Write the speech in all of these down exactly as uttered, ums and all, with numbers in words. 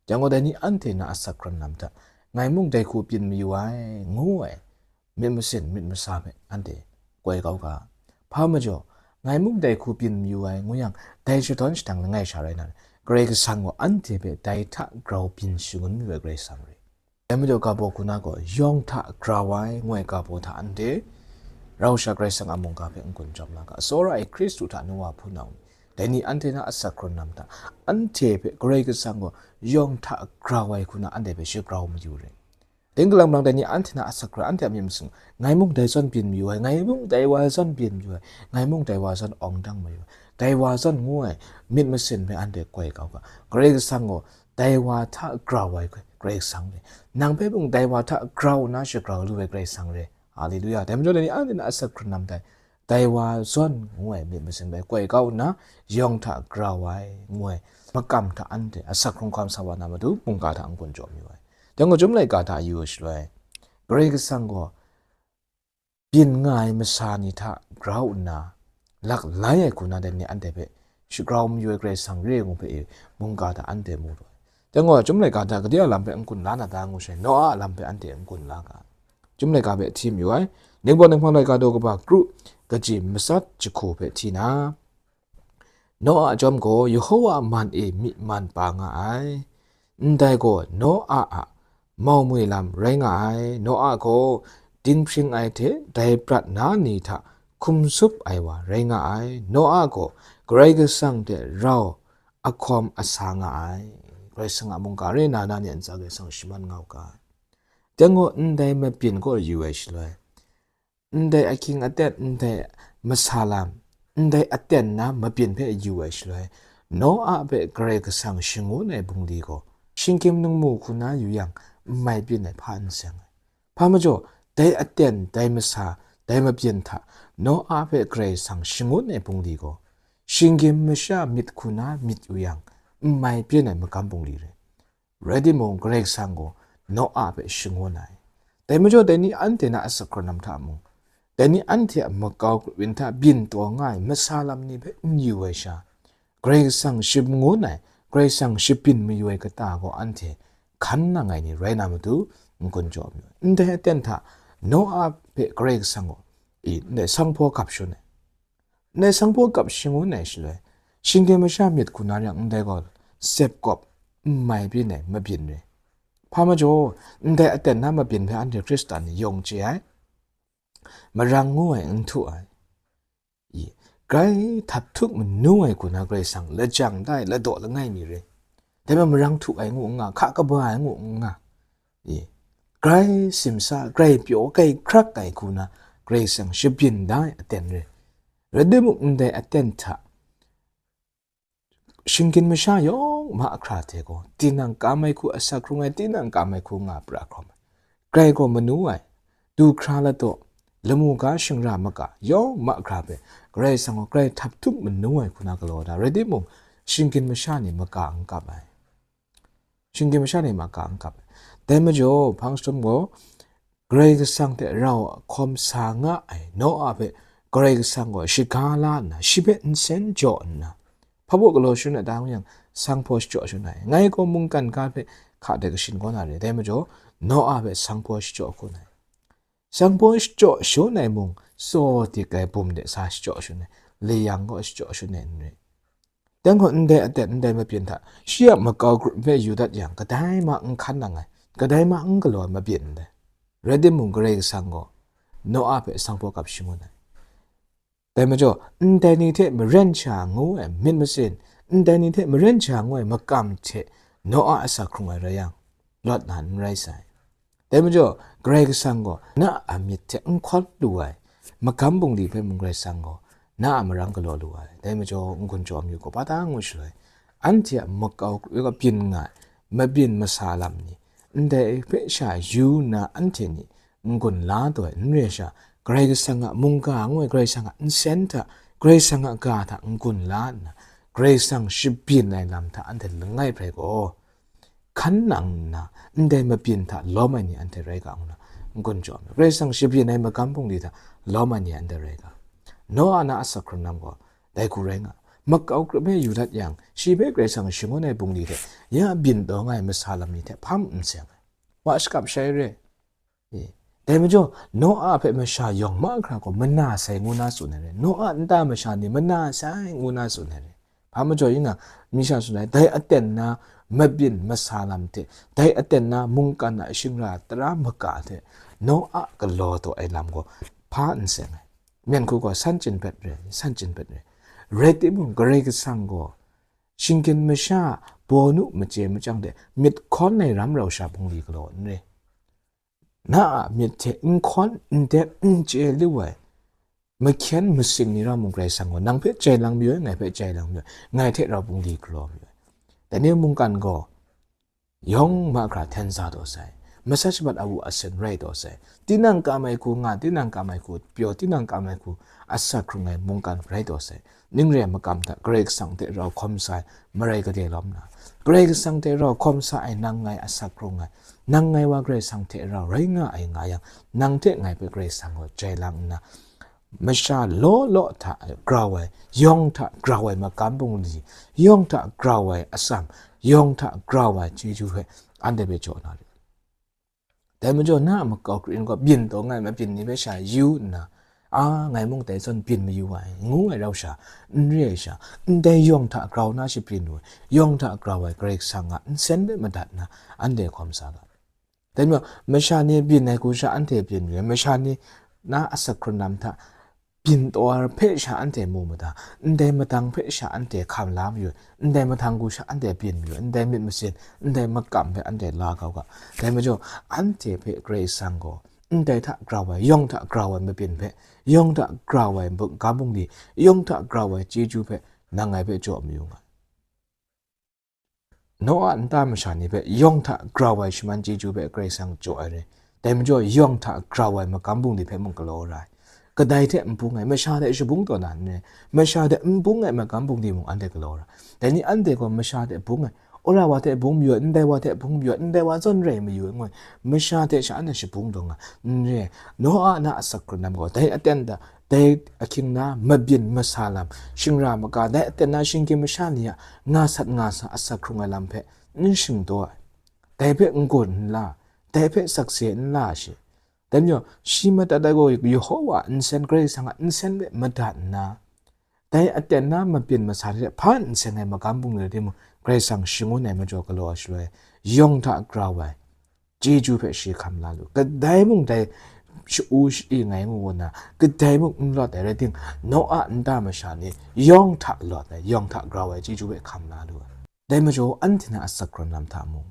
Yang gaw, dai ni anhte na asak hkrun lam hta, ngai mung dai hku byin mayu ai, ngu ai, myit masin, myit masa hpe anhte koi kau ga. Hpa majaw, ngai mung dai hku byin mayu ai, ngu yang, dai shadawn shadang langai sha rai na, Karai Kasang gaw anhte hpe dai hta grau byin shangun mayu ai Karai Kasang re. Dai majaw, ga baw hku na gaw, yawng hta grau ai, ngu ai ga baw hta anhte rau sha Karai Kasang a mungga hpe n-gun jawm la ga. Tsawra ai Hkristu hta nu wa hpunau ni, dai ni anhte na asak hkrun lam hta, anhte hpe Karai Kasang gaw yawng hta grau ai hku na anhte hpe shagrau mayu re. Ding galang galang dai ni anhte na asak hkrun, anhte a myit masin, ngai mung dai zawn byin mayu ai, ngai mung dai wa zawn byin mayu ai, ngai mung dai wa zawn awng dang mayu ai, dai wa zawn ngu ai myit masin hpe anhte koi kau ga. Karai Kasang gaw dai wa hta grau ai Karai Kasang re. Nang hpe mung dai wa hta grau nna shagrau lu ai Karai Kasang re. Haleluya. Dai majaw, dai ni anhte na asak hkrun lam hta, dai wa zawn ngu ai myit masin hpe koi kau nna, yawng hta grau ai, ngu ai makam hta anhte asak hkrung hkawm sa wa na matu, mungga hta n-gun jaw mayu ai. Dai gaw, chyum laika hta yu ai shaloi, Karai Kasang gaw byin nga ai masa ni hta grau nna, lak lai ai hku na dai ni anhte hpe shagrau mayu ai Karai Kasang re ai ngu hpe e, mungga hta anhte mu lu ai. Dai gaw, chyum laika hta gade a lam hpe n-gun la na ta ngu shaloi, Noa a lam hpe anhte n-gun la ga. Chyum laika hpe hti mayu ai. Ningbaw Ninghpang laika daw kaba kru kaji matsat jahku hpe hti na, Noa a chyawm gaw Yehova a man e myi man pa nga ai. Ndai gaw Noa a mau mwi lam rai nga ai. Noa gaw dinghpring ai hte dai prat na ni hta hkum zup ai wa rai nga ai. Noa gaw Karai Kasang hte rau ahkawm asa nga ai. Karai Kasang a mungga re na, na ni a ntsa Karai Kasang shaman nga u ga. Dai gaw, ndai mabyin kaw yu ai shaloi, ndai ahkying aten, ndai masa lam, ndai aten na mabyin hpe yu ai shaloi, Noa hpe Karai Kasang shangun ai bungli gaw, shinggyim ningmu hku na yu yang, n mai byin ai hpa n seng ai. Hpa majaw, dai aten, dai masa, dai mabyin hta Noa hpe Karai Kasang shangun ai bungli gaw, shinggyim masha myit hku na myit yu yang, n mai byin ai magam bungli rai. Rai timung, Karai Kasang gaw Noa hpe shangun ai. Dai majaw, dai ni anhte na asak hkrun lam hta mung, dai ni anhte a makau grup yin hta byin taw nga ai masa lam ni hpe n yu ai sha, Karai Kasang shangun ai, Karai Kasang shabyin mayu ai kata gaw anhte hkan nang ai ni rai na matu, n-gun jaw mayu ai. Ndai aten hta Noa hpe Karai Kasang gaw, i, ndai sanghpaw gap shangun ai. Ndai sanghpaw gap shangun ai shaloi, shinggyim masha myit hku na ring ndai gaw, sep kawp n mai byin ai mabyin re. Hpa majaw, ndai aten na mabyin hpe anhte Hkristan ni yawng chye ai, marang ngu ai n htu ai. I, grai htap htup manu ai hku na Karai Kasang lajang da ai ladaw langai mi re. Dai majaw, marang htu ai ngu n nga, hka kaba ai ngu n nga. I, grai simsa, grai pyaw, grai hkrak ai hku na Karai Kasang shabyin da ai aten re. Rai timung, ndai aten hta shinggyim masha yawng mahkra hte gaw, tinang kam ai hku asak hkrung ai, tinang kam ai hku nga pra hkrum ai. Grai gaw manu ai, du hkra ladaw, lamu ga shingra maga yawng mahkra hpe, Karai Kasang gaw grai htap htup manu ai hku na galaw da. Rai timung, shinggyim masha ni maga n kap ai. Shinggyim masha ni maga n kap ai. Dai majaw, hpang jahtum gaw, Karai Kasang hte rau hkawm sa nga ai Noa hpe Karai Kasang gaw shaga la nna, shi hpe nsen jaw nna, hpa baw galaw shangun ai ta ngu yang, sanghpaw shachyaw shangun ai. Ngai gaw mungkan ga hpe hka de kashin kaw na re, dai majaw, Noa hpe sanghpaw shachyaw hkun ai. Sanghpaw shachyaw shangun ai mung, tsaw dik ai bum de sa shachyaw shangun ai, layang gaw shachyaw shangun ai n rai. Dai gaw, ndai aten ndai mabyin hta shi a makau grup hpe yu dat yang, kadai ma n hkan nang ai, kadai ma n galaw ai mabyin ndai. Rai timung, Karai Kasang gaw Noa hpe sanghpaw gap shangun ai. Dai majaw, ndai ni hte maren sha ngu ai myit masin, ndai ni hte maren sha ngu ai makam hte Noa asak hkrung ai rai yang, lawt na n rai sai. Dai majaw, Karai Kasang gaw na a myit hte n hkawn lu ai, magam bungli hpe mung Karai Kasang gaw na a marang galaw lu ai. Dai majaw, n-gun jaw mayu gaw, hpa ta ngu shaloi, anhte a makau byin nga ai, mabyin masa lam ni, ndai hpe sha yu nna anhte ni n-gun la taw ai, n re sha, Karai Kasang a mungga ngu ai, Karai Kasang a nsen hta, Karai Kasang a ga hta n-gun la nna, Karai Kasang shabyin ai lam hta anhte langai hpe gaw, hkan nang nna, ndai mabyin hta lawm ai ni anhte rai ga ngu na, n-gun jaw ai. Karai Kasang shabyin ai magam bungli hta lawm ai ni anhte rai ga. Noa na asak hkrun lam gaw dai hku rai nga. makau grup hpe yu dat yang, shi hpe Karai Kasang shangun ai bungli hte, ya byin taw nga ai masa lam ni hte hpa n seng ai. Wa shakap shai re. E, dai majaw, Noa hpe masha yawng mahkra gaw mana sai ngu na tsun ai re. Noa nta masha ni mana sai ngu na tsun ai re. Hpa majaw yin na, mi sha tsun ai, dai aten na mabyin masa lam hte, dai aten na mungkan a shingra tara maka hte, Noa galaw taw ai lam gaw hpa n seng ai. Myen hku gaw san chyen pet re, san chyen pet re. Rai timung, Karai Kasang gaw shinggyim masha bawnu machye machyang de myit hkawn ai ram rau sha bungli galaw n re. Na a myit hte n hkawn, n dep, n chye lu ai mahkyen masing ni rau mung, Karai Kasang gaw nang hpe jai lang mayu ai, ngai hpe jai lang mayu ai, ngai hte rau bungli galaw mayu ai. Dai ni mungkan gaw yawng mahkra hten sa taw sai, masat shabat awu asen rai taw sai, tinang kam ai hku nga, tinang kam ai hku pyaw, tinang kam ai hku asak hkrung ai mungkan rai taw sai. Ning re ai makam hta Karai Kasang hte rau hkawm sa ai marai gade lawm na, Karai Kasang hte rau hkawm sa ai nang ngai asak hkrung ai, nang ngai wa Karai Kasang hte rau rai nga ai nga yang, nang hte ngai hpe Karai Kasang gaw jai lang nna, masha law law hta grau ai, yawng hta grau ai makam bungli, yawng hta grau ai atsam, yawng hta grau ai chyeju hpe anhte hpe jaw na rit. Dai majaw, na a makau grin gaw byin taw nga ai mabyin ni hpe sha yu nna, a, ngai mung dai zawn byin mayu ai, ngu ai rau sha, n re ai sha, ndai yawng hta grau na shabyin lu ai, yawng hta grau ai Karai Kasang a nsen hpe madat nna, anhte hkawm sa ga. Dai majaw, masha ni byin ai hku sha anhte byin yu ai, masha ni na asak hkrun lam hta byin taw ai hpe sha anhte mu mada, ndai madang hpe sha anhte hkam la mayu ai, ndai madang hku sha anhte byin mayu ai, ndai myit masin, ndai makam hpe anhte la kau ga. Dai majaw, anhte hpe Karai Kasang gaw ndai hta grau ai, yawng hta grau ai mabyin hpe, yawng hta grau ai magam bungli, yawng hta grau ai chyeju hpe nang ngai hpe jaw mayu nga. Noa a nta masha ni hpe yawng hta grau ai shaman chyeju hpe Karai Kasang jaw ai re. Dai majaw, yawng hta grau ai magam bungli hpe mung galaw ra ai. Kadai hte n bung ai, masha hte shabung taw na n re. Masha hte n bung ai magam bungli mung anhte galaw ra ai. Dai ni anhte gaw masha hte bung ai, wora wa hte bung mayu ai, ndai wa hte bung mayu ai, ndai wa zawn rai mayu ai, ngu ai, masha hte sha anhte shabung taw nga n re. Noa na asak hkrun lam gaw dai aten hta, dai ahkying na mabyin masa lam, shingra maka, dai aten na shinggyim masha ni a nga sat nga sa asak hkrung ai lam hpe n shingtaw ai, dai hpe n-gun n la, dai hpe sakse n la shi. Dai majaw, shi madat ai gaw Yehowa a nsen, Karai Kasang a nsen hpe madat nna, dai aten na mabyin masa ni hte hpa n seng ai magam bungli timung, Karai Kasang shangun ai majaw galaw ai shaloi, yawng hta grau ai chyeju hpe shi hkam la lu. Kadai mung dai sha-u sha-i ngai ngu nna, kadai mung n lawt ai rai ting, Noa a nta masha ni yawng hta lawt ai, yawng hta grau ai chyeju hpe hkam la lu ai. Dai majaw, anhte na asak hkrun lam hta mung,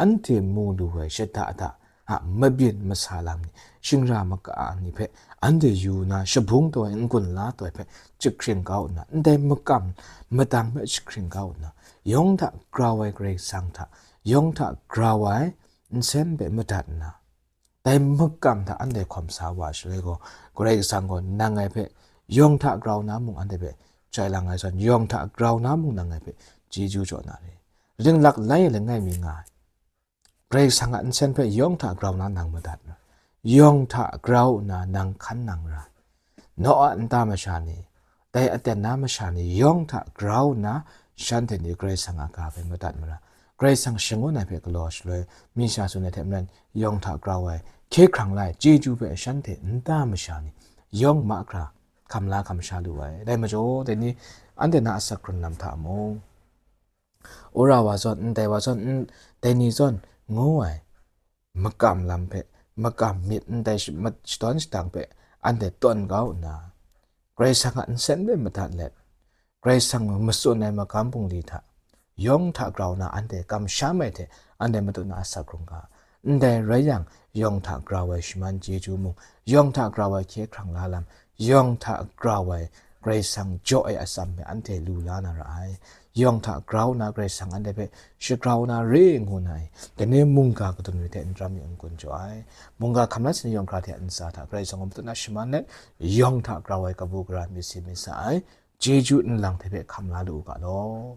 anhte mu lu ai shada da a mabyin masa lam ni, shingra maka ni hpe anhte yu na shabung taw ai, n-gun la taw ai hpe jahkring kau nna, ndai makam madang hpe jahkring kau nna, yawng hta grau ai Karai Kasang hta, yawng hta grau ai nsen hpe madat nna, dai makam hta anhte hkawm sa wa ai shaloi gaw, Karai Kasang gaw nang ngai hpe yawng hta grau na mung anhte hpe jai lang ai zawn, yawng hta grau na mung nang ngai hpe chyeju jaw na re. Ringlak lai ai langai mi nga ai. Karai Kasang a nsen hpe yawng hta grau na nang madat na, yawng hta grau nna nang hkan nang ra. Noa a nta masha ni, dai aten na masha ni yawng hta grau nna, shanhte ni Karai Kasang a ga hpe madat mara, Karai Kasang shangun ai hpe galaw shaloi, mi sha tsun ai hte maren, yawng hta grau ai, hkye hkrang la ai chyeju hpe shanhte nta masha ni yawng mahkra hkam la hkam sha lu ai. Dai majaw, dai ni anhte na asak hkrun lam hta mung, wora wa zawn, ndai wa zawn, n-, dai ni zawn, ngu ai makam lam hpe, makam myit ndai shi-, ma-, shadawn shadang hpe anhte tawn kau nna, Karai Kasang a nsen hpe madat let, Karai Kasang matsun ai magam bungli hta, yawng hta grau na anhte kamsham ai hte anhte matut na asak hkrung ga. Ndai rai yang, yawng hta grau ai shaman chyeju mung, yawng hta grau ai hkye hkrang la lam, yawng hta grau ai Karai Kasang jaw ai atsam hpe anhte lu la na ra ai. Yawng hta grau na Karai Kasang anhte hpe shagrau na re ngu na ai, dai ni mungga kadun re hte n ram mi n-gun jaw ai. Mungga hkam na sin yawng hkra hte a ntsa hta Karai Kasang gaw matut na shaman let, yawng hta grau ai kabu gara myit si myit sa ai, chyeju nlang hte hpe hkam la lu u ga law.